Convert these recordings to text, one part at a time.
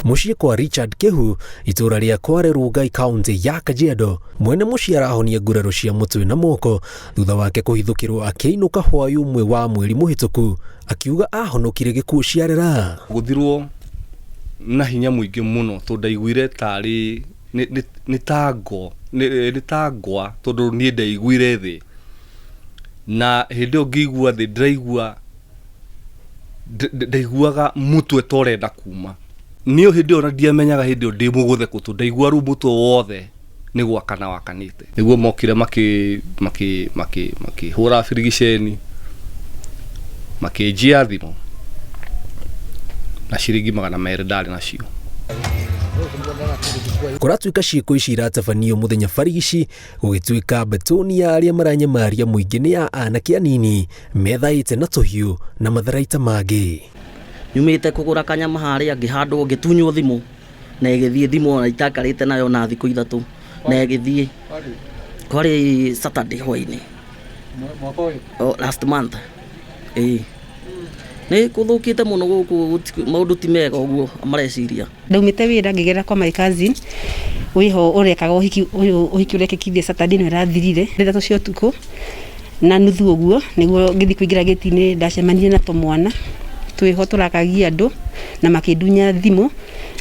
Mũciĩ kwa Richard Kĩhu, itũũra rĩa Kware Rungai, kaunti ya Kajiado, mwene mũciĩ arahonia nguraro cia mũtwe na moko thutha wake kũhithũkĩrwo akĩinũka hwaĩ ũmwe wa mweri mũhĩtũku, akiuga ahonokire gĩkuũ ciarera. Gũthirwo na hinya mũingĩ mũno tondũ ndaiguire tarĩ nĩ ta ngo nĩ ta ngwa tondũ niĩ ndaiguire thĩ na hĩndĩ ĩyo ngĩigua thĩ ndĩraigua ndaiguaga mũtwe ta ũrenda kuma niĩ hĩndĩ ĩyo na ndiamenyaga hĩndĩ ĩyo ndĩ mũgũthe kũtũ ndaigua rĩu mũtwe wothe nĩ gwakana wakanĩte nĩguo mokire makĩ makĩ makĩ makĩhũra birigiceni makĩnjia thimũ na ciringi 200 ndarĩ nacio. Kũratuĩka ciĩko ici iratabanio mũthenya barigici gũgĩtuĩka mbatoni ya arĩa maranyamaria mũingĩ nĩ ya anake anini methaĩte na tũhiũ na matharaita mangĩ. Nyumĩte kũgũra kanyama harĩa ngĩhandwo ngĩtunywo thimũ na ĩgĩthiĩ thimũ ona itakarĩte nayo na thikũ 3 na ĩgĩthiĩ. Kwarĩ Saturday hwainĩ. Oh, last month. Ĩĩ. Nĩ kũthũkĩte mũno gũkũ maũndũ ti mega ũguo mareciria. Ndaumĩte wĩra ngĩgerera kwa my cousin wĩho ũrekaga ũhiki ũyũ ũhiki ũrekĩkire Saturday ĩno ĩrathirire 3 cia ũtukũ na nuthu ũguo nĩguo ngĩthiĩ kũingĩra gĩti-inĩ ndacemanirie na tũmwana twĩho tũrakagia andũ na makĩndunya thimũ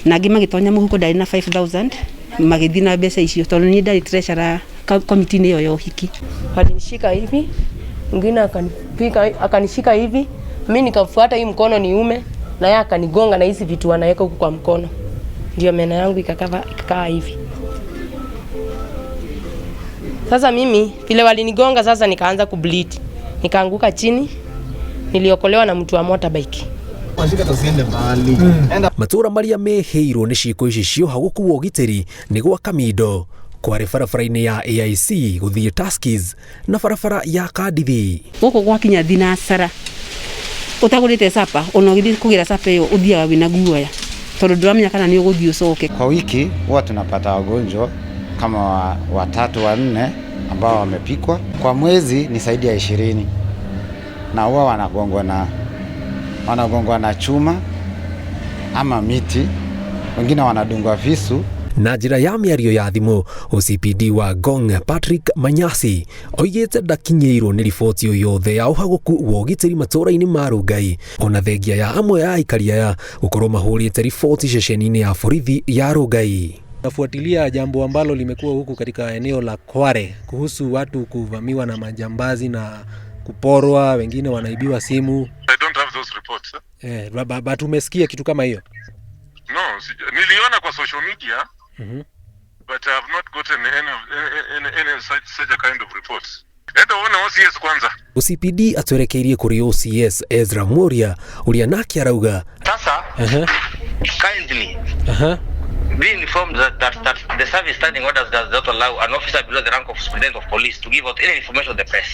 na angĩ magĩtonya mũhuko ndarĩ na 5000 magĩthiĩ na mbeca icio tondũ niĩ ndarĩ treasurer komiti-inĩ ĩyo ya ũhiki. Alinishika hivi mwingine akanipiga akanishika hivi mi nikafuata hii mkono niume na yeye akanigonga na hizi vitu anaweka huku kwa mkono ndio meno yangu ikakaa hivi. Sasa mimi vile walinigonga sasa nikaanza kubleed. Nikaanguka chini, niliokolewa na mtu wa motorbike. Matũũra marĩa mehĩirwo nĩ ciĩko ici cioha gũkuo ũgitĩri nĩ gwa Kamindo, kwarĩ barabara-inĩ ya AIC gũthiĩ Tuskys na barabara ya Kandithi. Gũkũ gwakinya thinacara ũtagũrĩte sapa ona ũgĩthiĩ kũgĩra sapa ĩyo ũthiaga wĩna guoya tondũ ndũramenya kana nĩ ũgũthiĩ ũcoke. Kwa wiki huwa tunapata wagonjwa kama watatu wanne ambao wamepikwa. Kwa mwezi ni zaidi ya 20 na huwa wanagongwa na chuma ama miti, wengine wanadungwa visu. Na njĩra ya mĩario ya thimũ, OCPD wa Ngong Patrick Manyasi oigĩte ndakinyĩirwo nĩ riboti o yothe ya ũhagũku wa ũgitĩri matũũra-inĩ ma Rongai, ona thengia ya amwe a aikari aya gũkorwo mahũrĩte riboti ceceni-inĩ ya borithi ya Rongai. Nafuatilia jambo ambalo limekuwa huku katika eneo la Kware kuhusu watu kuvamiwa na majambazi na kuporwa, wengine wanaibiwa simu. I don't have those reports. But umesikia kitu kama hiyo? No, niliona kwa social media. But I have not gotten any such a kind of reports. Enda uone OCS kwanza. OCPD atwerekeirie kũrĩ OCS Ezra Muria ũrĩa nake arauga sasa kindly be informed that the service standing orders does not allow an officer below the rank of superintendent of police to give out any information to the press.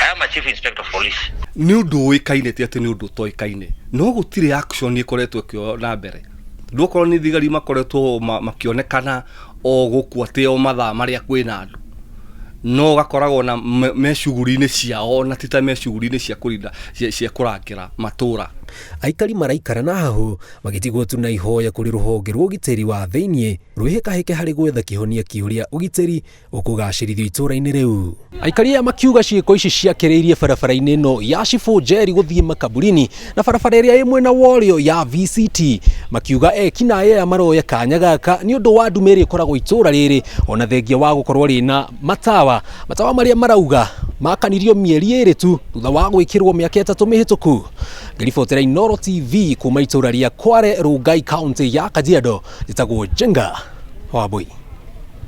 I am a chief inspector of police. Nĩ ũndũ ũĩkaine ti atĩ nĩ ũndũ ũtoĩkaine no gũtirĩ action ĩkoretwo ĩkĩoywo na mbere. Ndũkorwo nĩ thigari makoretwo makĩonekana o gũkũ atĩ o mathaa marĩa kwĩna andũ no gakoragwo na me shughuli-inĩ ciao na ti ta me shughuli-inĩ cia kũrinda cia kũrangĩra matũra. Aikari maraikara na hahũ magĩtigwo tu na ihoya kũrĩ rũhonge rwa ũgitĩri wa thĩiniĩ rwĩhĩkahĩke harĩ gwetha kĩhonia kĩa ũrĩa ũgitĩri ũkũgacĩrithio itũũra-inĩ rĩu. Aikari aya makiuga ciĩko ici ciakĩrĩirie barabara-inĩ ĩno ya Cibũ Njeri gũthiĩ makaburini na barabara ĩrĩa ĩ mwena wa ũrĩo ya VCT, makiuga ekinaĩ aya maroya kanya gaka nĩ ũndũ wa ndume ĩrĩa ĩkoragwo itũũra rĩrĩ ona thengia wa gũkorwo rĩna matawa matawa marĩa marauga makanirio mĩeri 2 tu thutha wa gwĩkĩrwo mĩaka 3 mĩhĩtũku. Ngĩribotera Inooro TV kuma itũũra rĩa Kware, Rongai, kaunti ya Kajiado, njĩtagwo Njenga Wambui.